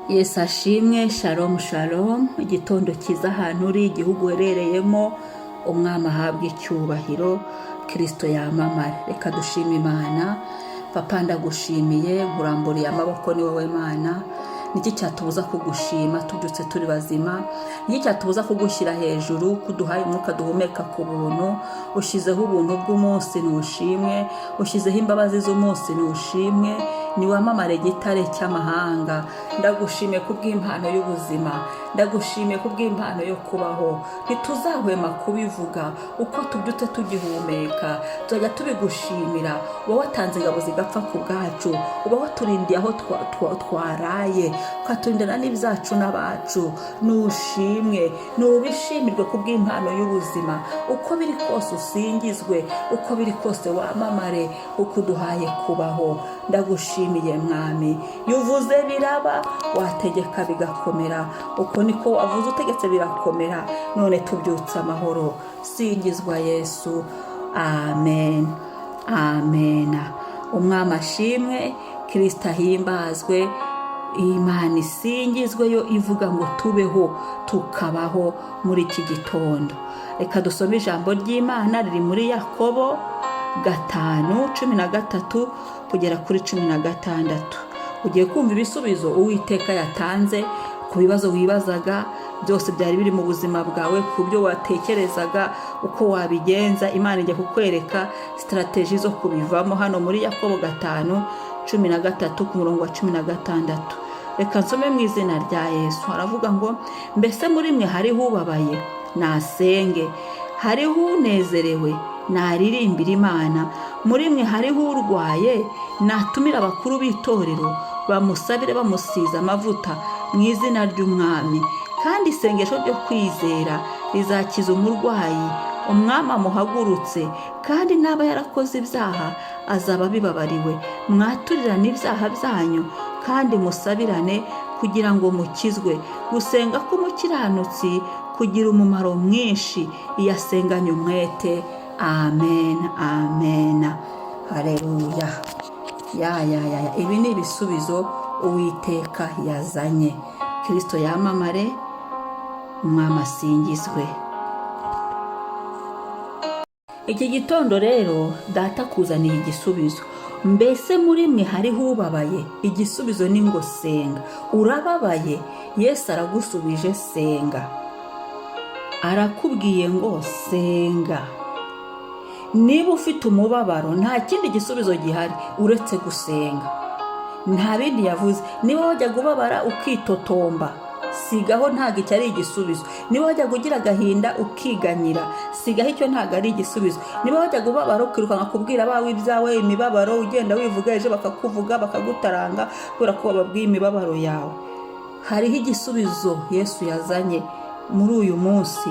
Yesu ashimwe. Shalom shalom. Igitondo cyiza ahantu uri, igihugu uherereyemo. Umwami ahabwa icyubahiro, Kirisito yamamare. Reka dushime Imana. Papa, ndagushimiye, nkuramburiye amaboko, ni wowe Mana. Niki cyatubuza kugushima tubyutse turi bazima? Niki cyatubuza kugushyira hejuru, kuduhaye umwuka duhumeka ku buntu? Ushyizeho ubuntu bw'umunsi, ntushimwe. Ushyizeho imbabazi z'umunsi, ntushimwe. Niwamamare, gitare cy'amahanga. Ndagushimiye kubw'impano y'ubuzima, ndagushimiye kubw'impano yo kubaho. Ntituzahwema kubivuga uko tubyutse tugihumeka, tuzajya tubigushimira. Uba watanze ingabo zigapfa ku bwacu, uba waturindiye aho twaraye, ukaturindana n'ibyacu n'abacu. Nushimwe, nubishimirwe kubw'impano y'ubuzima. Uko biri kose usingizwe, uko biri kose wamamare, uko uduhaye kubaho. Ndagushimiye, Mwami. Iyo uvuze biraba, wategeka bigakomera. Uko niko wavuze, utegetse birakomera. None tubyutse amahoro. Singizwa Yesu. Amen, amen. Umwami ashimwe, Kirisita ahimbazwe, Imana isingizwe yo ivuga ngo tubeho, tukabaho muri iki gitondo. Reka dusome ijambo ry'Imana riri muri Yakobo 5:13 kugera kuri 16. Ugiye kumva ibisubizo Uwiteka yatanze ku bibazo wibazaga byose byari biri mu buzima bwawe, ku byo watekerezaga uko wabigenza. Imana ijya kukwereka strategy zo kubivamo hano muri Yakobo 5:13 ku murongo wa 16. Reka nsome mu izina rya Yesu. Haravuga ngo: "Mbese muri mwe hariho ubabaye? Nasenge. Hariho unezerewe? Naririmbira Imana. Muri mwe hariho urwaye? Natumire abakuru b'itorero, bamusabire bamusize amavuta mu izina ry'Umwami. Kandi isengesho ryo kwizera rizakiza umurwayi, Umwami amuhagurutse, kandi n'aba yarakoze ibyaha azaba abibabariwe. Mwaturirane ibyaha byanyu kandi musabirane kugira ngo mukizwe. Gusenga k'umukiranutsi kugira umumaro mwinshi iyo asenganye umwete." Amen, amen, hareruya. Ya ya ya ya, ibi ni ibisubizo Uwiteka yazanye. Kirisito yamamare, Umwami asingizwe. Iki gitondo rero Data akuzaniye igisubizo. Mbese muri mwe hariho ubabaye? Igisubizo ni ngo senga. Urababaye? Yesu aragusubije: senga. Arakubwiye ngo senga. Niba ufite umubabaro, nta kindi gisubizo gihari uretse gusenga. Nta bindi yavuze. Niba wajyaga ubabara ukitotomba, sigaho, ntabwo icyo ari igisubizo. Niba wajyaga ugira agahinda ukiganyira, sigaho, icyo ntabwo ari igisubizo. Niba wajyaga ubabara ukirukanka kubwira abawe ibyawe, imibabaro, ugenda wivuga, ejo bakakuvuga, bakagutaranga kubera ko wababwiye imibabaro yawe, hariho igisubizo Yesu yazanye muri uyu munsi,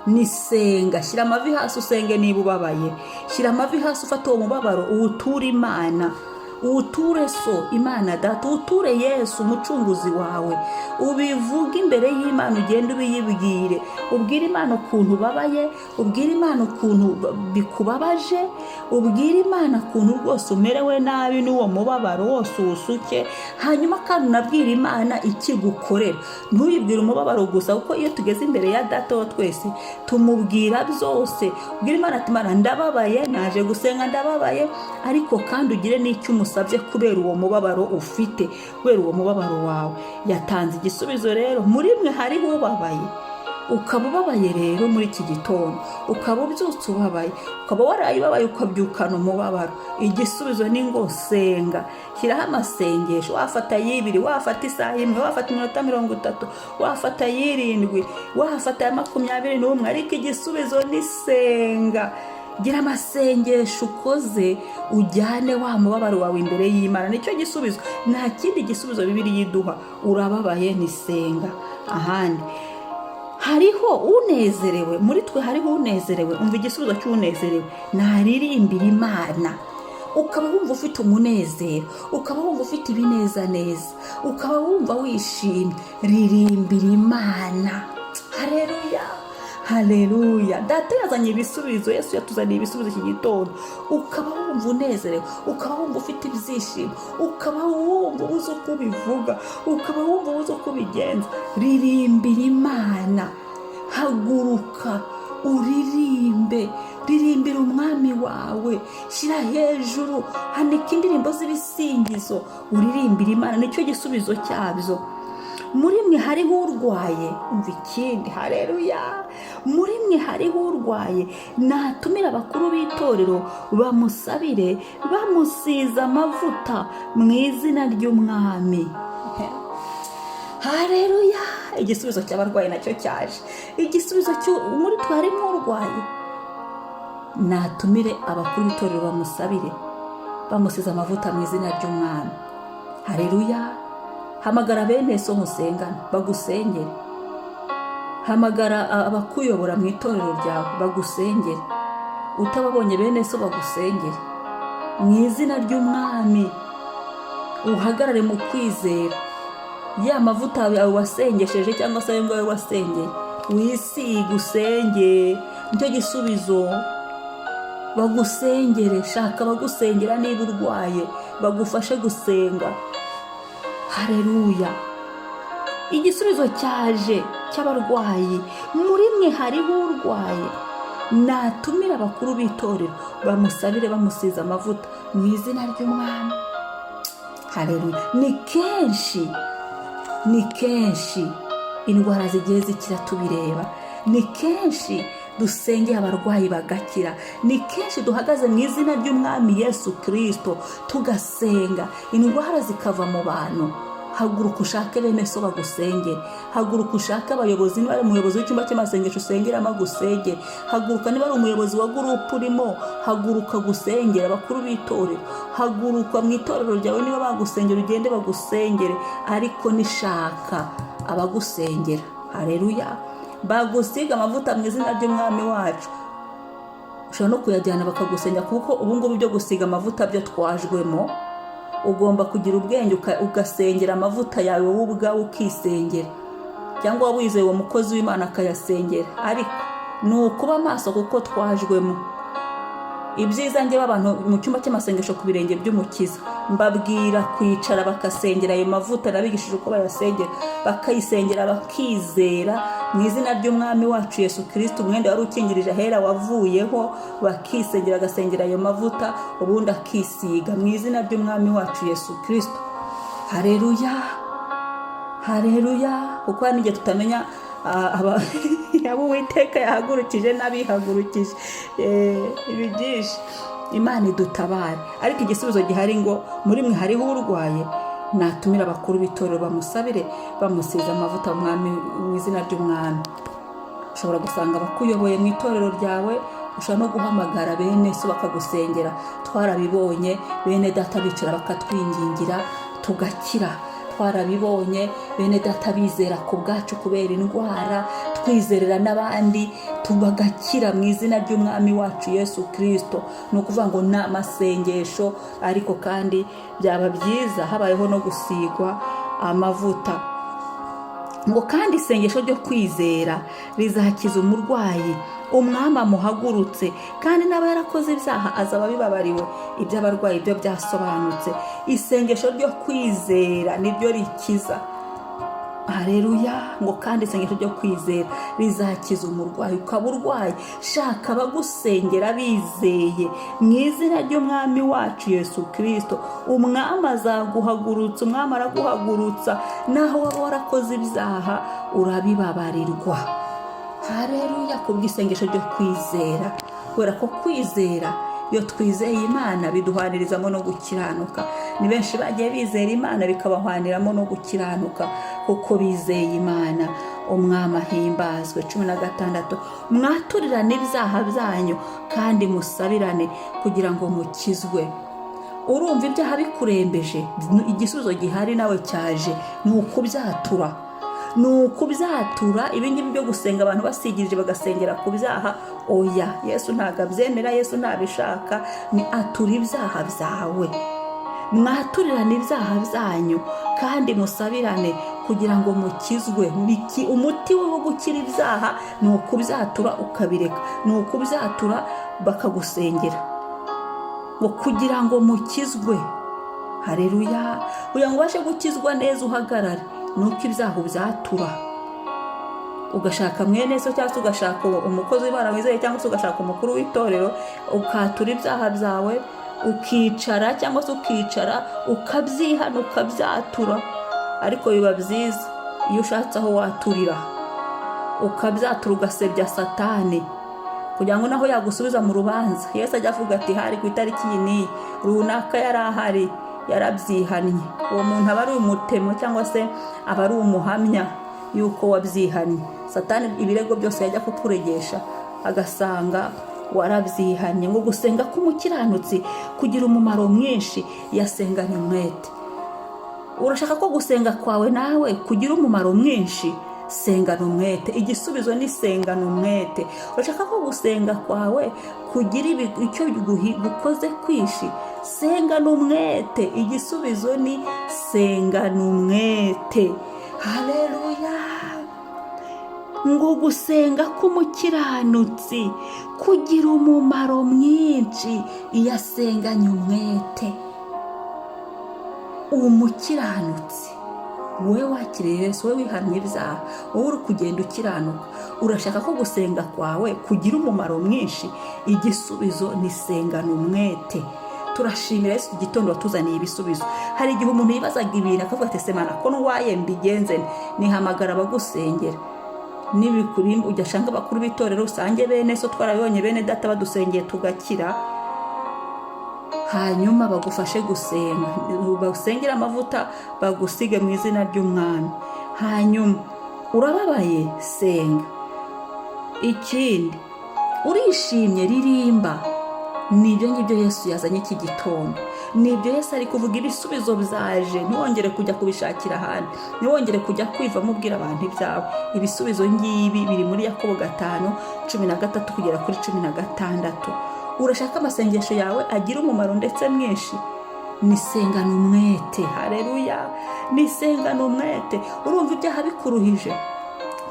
ni senga. Shyira amavi hasi usenge. Niba ubabaye, shyira amavi hasi, ufate uwo mubabaro uwuture Imana, uwuture So Imana Data, uwuture Yesu Umucunguzi wawe. Ubivuge imbere y'Imana, ugende ubiyibwire, ubwire Imana ukuntu ubabaye, ubwire Imana ukuntu bikubabaje, ubwire Imana ukuntu rwose umerewe nabi n'uwo mubabaro wose, uwusuke. Hanyuma kandi unabwire Imana ikigukorera, ntuyibwire umubabaro gusa, kuko iyo tugeze imbere ya Data wa twese tumubwira byose. Ubwire Imana ati: "Imana, ndababaye, naje gusenga, ndababaye." Ariko kandi ugire n'icyo umusabye kubera uwo mubabaro ufite, kubera uwo mubabaro wawe. Yatanze igisubizo rero: muri mwe hariho ubabaye. Ukaba ubabaye rero muri iki gitondo, ukaba ubyutse ubabaye, ukaba waraye ubabaye, ukabyukana umubabaro, igisubizo ni ngo senga. Shyiraho amasengesho. Wafata y'ibiri, wafata isaha imwe, wafata iminota 30, wafata y'irindwi, wafata ya 21, ariko igisubizo ni senga. Gira amasengesho ukoze, ujyane wa mubabaro wawe imbere y'Imana. Nicyo gisubizo, nta kindi gisubizo Bibiliya iduha. Urababaye? Ni senga. Ahandi: hariho unezerewe? Muri twe hariho unezerewe? Umva igisubizo cy'unezerewe: naririmbira Imana. Ukaba wumva ufite umunezero, ukaba wumva ufite ibinezaneza, ukaba wumva wishimye, ririmbira Imana. Hareruya. Haleluya! Data yazanye ibisubizo, Yesu yatuzaniye ibisubizo iki gitondo. Ukaba wumva unezerewe, ukaba wumva ufite ibyishimo, ukaba wumva ubuze uko ubivuga, ukaba wumva ubuze uko ubigenza. Ririmbira Imana, haguruka uririmbe, ririmbira umwami wawe, shyira hejuru, hanika indirimbo z'ibisingizo, uririmbira Imana, nicyo gisubizo cyabyo. Muri mwe hariho urwaye, umva ikindi, hareruya! Muri mwe hariho urwaye, natumire abakuru b'itorero bamusabire bamusize amavuta mu izina ry'Umwami. Hareruya! Igisubizo cy'abarwayi nacyo cyaje. Igisubizo muri twe harimo urwaye, natumire abakuru b'itorero bamusabire bamusize amavuta mu izina ry'Umwami. Hareruya! Hamagara bene so musengana bagusengere, hamagara abakuyobora mu itorero ryawe bagusengere, utababonye bene so bagusengere mu izina ry'Umwami. Uhagarare mu kwizera, ya mavuta yawe wasengesheje cyangwa se ayo ngayo wasengeye, wisige, usenge, nicyo gisubizo. Bagusengere, shaka abagusengera niba urwaye, bagufashe gusenga. Hareruya! Igisubizo cyaje cy'abarwayi. Muri mwe hariho urwaye, natumire abakuru b'itorero bamusabire bamusize amavuta mu izina ry'Umwami. Hareruya! Ni kenshi, ni kenshi indwara zigiye zikira tubireba, ni kenshi dusengeye abarwayi bagakira, ni kenshi duhagaze mu izina ry'Umwami Yesu Kirisito tugasenga indwara zikava mu bantu. Haguruka ushake bene so bagusengere, haguruka ushake abayobozi, niba ari umuyobozi w'icyumba cy'amasengesho usengeramo agusengere, haguruka niba ari umuyobozi wa gurupe urimo, haguruka gusengera abakuru b'itorero, haguruka mu itorero ryawe, niba bagusengera ugende bagusengere, ariko nishaka abagusengera. Hareruya! Bagusiga amavuta mu izina ry'Umwami wacu. Ushobora no kuyajyana bakagusenga, kuko ubu ngubu ibyo gusiga amavuta byo twajwemo. Ugomba kugira ubwenge ugasengera amavuta yawe wowe ubwawe, ukisengera, cyangwa waba wizeye uwo mukozi w'Imana akayasengera, ariko ni ukuba amaso kuko twajwemo. Ibyiza, njyewe abantu mu cyumba cy'amasengesho ku birenge by'Umukiza mbabwira kwicara bakasengera ayo mavuta. Nabigishije uko bayasengera, bakayisengera, bakizera mu izina ry'Umwami wacu Yesu Kirisito, umwenda wari ukingirije ahera wavuyeho, bakisengera, agasengera ayo mavuta, ubundi akisiga mu izina ry'Umwami wacu Yesu Kirisito. Hareruya, hareruya! Kuko hari n'igihe tutamenya abo Uwiteka yahagurukije n'abihagurukije. Ibi byinshi, Imana idutabare. Ariko igisubizo gihari ngo muri mwe hariho urwaye, natumira abakuru b'itorero bamusabire bamusize amavuta umwami mu izina ry'Umwami. Ushobora gusanga abakuyoboye mu itorero ryawe, ushobora no guhamagara bene so bakagusengera. Twarabibonye, bene data bicara bakatwingingira tugakira. Twarabibonye, bene data bizera ku bwacu kubera indwara, twizerera n'abandi tubagakira mu izina ry'Umwami wacu Yesu Kirisito. Ni ukuvuga ngo ni amasengesho, ariko kandi byaba byiza habayeho no gusigwa amavuta. Ngo kandi isengesho ryo kwizera rizakiza umurwayi, Umwami amuhagurutse, kandi n'aba yarakoze ibyaha azaba abibabariwe. Iby'abarwayi byo byasobanutse. Isengesho ryo kwizera niryo rikiza. Hareruya! Ngo kandi isengesho ryo kwizera rizakiza umurwayi. Ukaba urwaye, shaka abagusengera bizeye mu izina ry'Umwami wacu Yesu Kirisito. Umwami azaguhagurutsa, Umwami araguhagurutsa, naho waba warakoze ibyaha urabibabarirwa. Hareruya! Kubw'isengesho ryo kwizera, kubera ko kwizera, iyo twizeye Imana biduhanirizamo no gukiranuka. Ni benshi bagiye bizera Imana bikabahwaniramo no gukiranuka kuko bizeye Imana. Umwami ahimbazwe. 16: mwaturirane ibyaha byanyu kandi musabirane kugira ngo mukizwe. Urumva ibyaha bikurembeje, igisubizo gihari nawe cyaje, ni ukubyatura, ni ukubyatura. Ibingibi byo gusenga abantu basigirije bagasengera ku byaha, oya, Yesu ntabwo abyemera, Yesu ntabishaka. Ni atura ibyaha byawe. Mwaturirane ibyaha byanyu kandi musabirane Kugira ngo mukizwe. Umuti wo gukira ibyaha ni ukubyatura ukabireka, ni ukubyatura bakagusengera, ngo kugira ngo mukizwe. Hareruya! Kugira ngo ubashe gukizwa neza uhagarare, ni uko ibyaha ubyatura, ugashaka mwene so, cyangwa se ugashaka umukozi w'Imana wizeye, cyangwa se ugashaka umukuru w'itorero, ukatura ibyaha byawe, ukicara, cyangwa se ukicara ukabyihana, ukabyatura. Ariko biba byiza iyo ushatse aho waturira, ukabyatura, ugasebya Satani, kugira ngo naho yagusubiza mu rubanza, Yesu ajya avuga ati: "Hari ku itariki iyi n'iyi, runaka yari ahari, yarabyihannye." Uwo muntu aba ari umutemo, cyangwa se aba ari umuhamya y'uko wabyihannye. Satani ibirego byose yajya kukuregesha, agasanga warabyihannye. Ngo gusenga k'umukiranutsi kugira umumaro mwinshi yasenganye umwete. Urashaka ko gusenga kwawe nawe kugira umumaro mwinshi? Sengana umwete. Igisubizo ni sengana umwete. Urashaka ko gusenga kwawe kugira icyo gukoze kwishi? Sengana umwete. Igisubizo ni sengana umwete. Haleluya! Ngo gusenga k'umukiranutsi kugira umumaro mwinshi iyo asenganye umwete. Umukiranutsi, wowe wakiriye Yesu, wowe wihamye ibyaha, wowe uri kugenda ukiranuka, urashaka ko gusenga kwawe kugira umumaro mwinshi? Igisubizo ni sengana umwete. Turashimira Yesu igitondo watuzaniye ibisubizo. Hari igihe umuntu yibazaga ibintu, akavuga ati: "Semana ko ndwaye, mbigenze?" Nihamagara abagusengera n'ibikuri, ujya ashanga abakuru b'itorero, usange bene so, twarabibonye, bene data badusengeye tugakira. Hanyuma bagufashe gusenga, basengere amavuta, bagusige mu izina ry'Umwami. Hanyuma urababaye, senga. Ikindi, urishimye, ririmba. Ni ibyo ngibyo Yesu yazanye iki gitondo, ni ibyo Yesu ari kuvuga. Ibisubizo byaje, ntiwongere kujya kubishakira ahandi, ntiwongere kujya kwivamo ubwira abantu ibyawe. Ibisubizo ngibi biri muri Yakobo 5:13 kugera kuri 16. Urashaka amasengesho yawe agira umumaro ndetse mwinshi? Ni sengana umwete. Hareruya! Ni sengana umwete. Urumva ibyaha bikuruhije,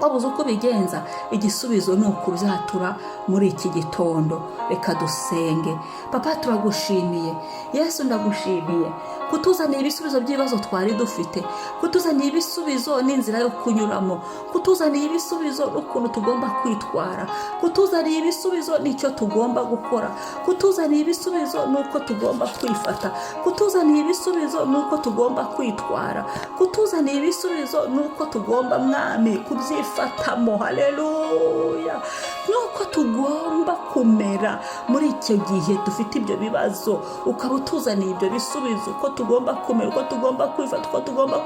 wabuze uko ubigenza? Igisubizo ni ukubyatura muri iki gitondo. Reka dusenge. Papa, turagushimiye. Yesu, ndagushimiye kutuzaniye ibisubizo by'ibibazo twari dufite, kutuzaniye ibisubizo n'inzira yo kunyuramo, kutuzaniye ibisubizo n'ukuntu tugomba kwitwara, kutuzaniye ibisubizo n'icyo tugomba gukora, kutuzaniye ibisubizo n'uko tugomba kwifata, kutuzaniye ibisubizo n'uko tugomba kwitwara, kutuzaniye ibisubizo n'uko tugomba, Mwami, kubyifatamo. Haleluya! N'uko tugomba kumera muri icyo gihe dufite ibyo bibazo, ukaba utuzaniye ibyo bisubizo, uko tugomba kumera, uko tugomba kwifata, uko tugomba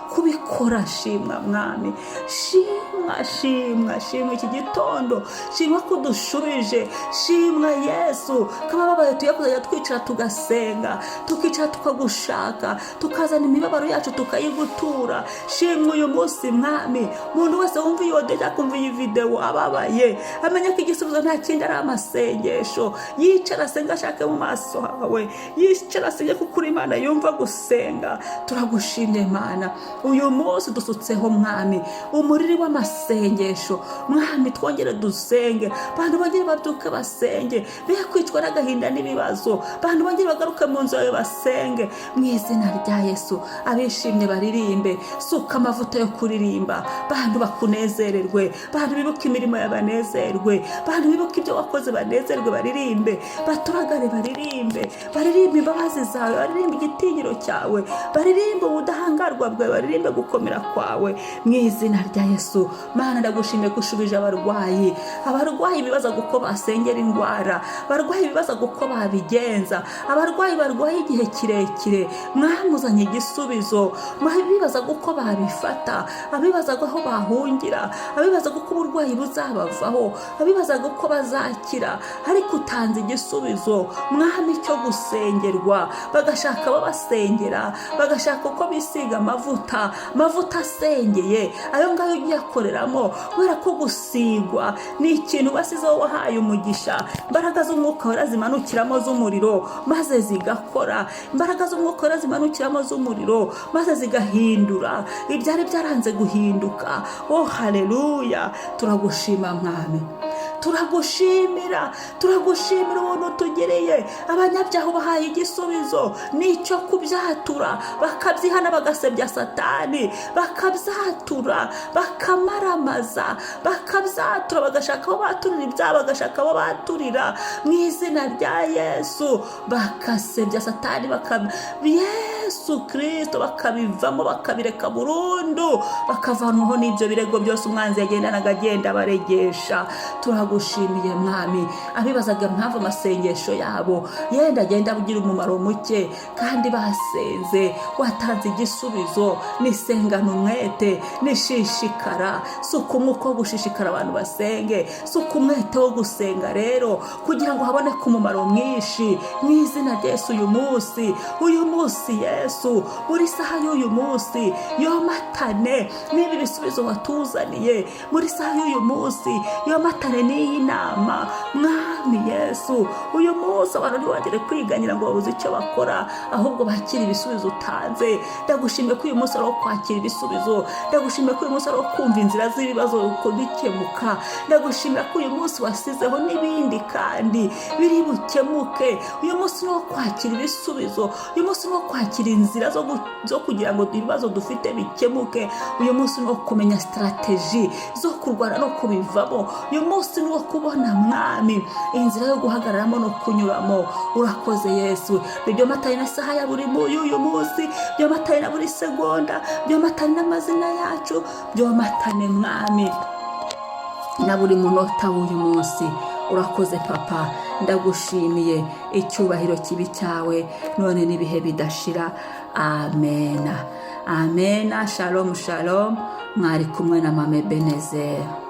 kubikora. Shimwa Mwami, shimwa, shimwa, shimwa iki gitondo, shimwa ko udushubije. Shimwa Yesu ko abababaye tugiye kuzajya twicara tugasenga, tukicara tukagushaka, tukazana imibabaro yacu tukayigutura. Shimwa uyu munsi, Mwami. Umuntu wese wumva iyi audio cyangwa kumva iyi videwo ababaye, amenye ko igisubizo nta kindi, ari amasengesho. Yicara asenga, ashake mu maso hawe, yicara asenge, kuko uri Imana yumva gusenga. Turagushimye Mana. Uyu munsi dusutseho, Mwami, umuriri w'amasengesho. Mwami, twongere dusenge, abantu bongere babyuke basenge, be kwicwa n'agahinda n'ibibazo. Abantu bongere bagaruke mu nzu yawe basenge mu izina rya Yesu. Abishimye baririmbe, suka amavuta yo kuririmba, bantu bakunezererwe, bantu bibuke imirimo yabanezerwe, bantu bibuke ibyo wakoze banezerwe, baririmbe, baturagare, baririmbe, baririmbe imbabazi zawe, baririmbe igitinyiro cyawe, baririmbe ubudahangarwa bwawe, baririmbe gukomera kwawe mu izina rya Yesu. Mana, ndagushimiye ko ushubije abarwayi. Abarwayi bibazaga uko basengera indwara, abarwayi bibazaga uko babigenza, abarwayi barwaye igihe kirekire, mwamuzanye igisubizo. Bibazaga uko babifata, abibazaga aho bahungira. buzongera, abibazaga uko uburwayi buzabavaho, abibazaga uko bazakira, ariko utanze igisubizo, Mwami, cyo gusengerwa, bagashaka ababasengera, bagashaka uko bisiga amavuta, amavuta asengeye, ayo ngayo uyakoreramo, kubera ko gusigwa ni ikintu basizeho wahaye umugisha. Imbaraga z'Umwuka Wera zimanukiramo z'umuriro maze zigakora, imbaraga z'Umwuka Wera zimanukiramo z'umuriro maze zigahindura ibyari byaranze guhinduka. Oh, haleluya! Turagushima, Mwami, turagushimira, turagushimira ubuntu utugiriye. Abanyabyaha ubahaye igisubizo n'icyo kubyatura, bakabyihana, bagasebya Satani, bakabyatura, bakamaramaza, bakabyatura, bagashaka aho baturira ibyaha, bagashaka aho baturira mu izina rya Yesu, bakasebya Satani, Yesu Kirisito, bakabivamo, bakabireka burundu, bakavanwaho n'ibyo birego byose umwanzi yagendanaga agenda abaregesha. Turagushimiye, Mwami. Abibazaga impamvu amasengesho yabo yenda agenda agira umumaro muke kandi basenze, watanze igisubizo. Nisengana umwete, nishishikara, si umwuka wo gushishikara abantu basenge, si umwete wo gusenga rero kugira ngo haboneke umumaro mwinshi mu izina rya Yesu. Uyu munsi, uyu munsi, Yesu, buri saha y'uyu munsi yomatane n'ibi bisubizo watuzaniye, muri saha y'uyu munsi yomatane n'iyi nama, Mwami Yesu. Uyu munsi abantu ntibongere kwiganyira ngo babuze icyo bakora, ahubwo bakira ibisubizo utanze. Ndagushimiye ko uyu munsi ari uwo kwakira ibisubizo. Ndagushimiye ko uyu munsi ari uwo kumva inzira z'ibibazo bikemuka. Ndagushimira ko uyu munsi wasizeho n'ibindi kandi biri bukemuke. Uyu munsi ni uwo kwakira ibisubizo, uyu munsi ni uwo kwakira inzira zo kugira ngo ibibazo dufite bikemuke. Uyu munsi ni uwo kumenya strategy zo kurwana no kubivamo. Uyu munsi ni uwo kubona, Mwami, inzira yo guhagararamo no kunyuramo. Urakoze, Yesu. Byomatanye na saha ya buri y'uyu munsi, byomatanye na buri segonda, byomatanye n'amazina yacu, byomatane, Mwami, na buri munota w'uyu munsi. Urakoze, Papa, ndagushimiye. Icyubahiro kibi cyawe none n'ibihe bidashira. Amena, amena. Shalom, shalom. Mwari kumwe na Mame Benezero.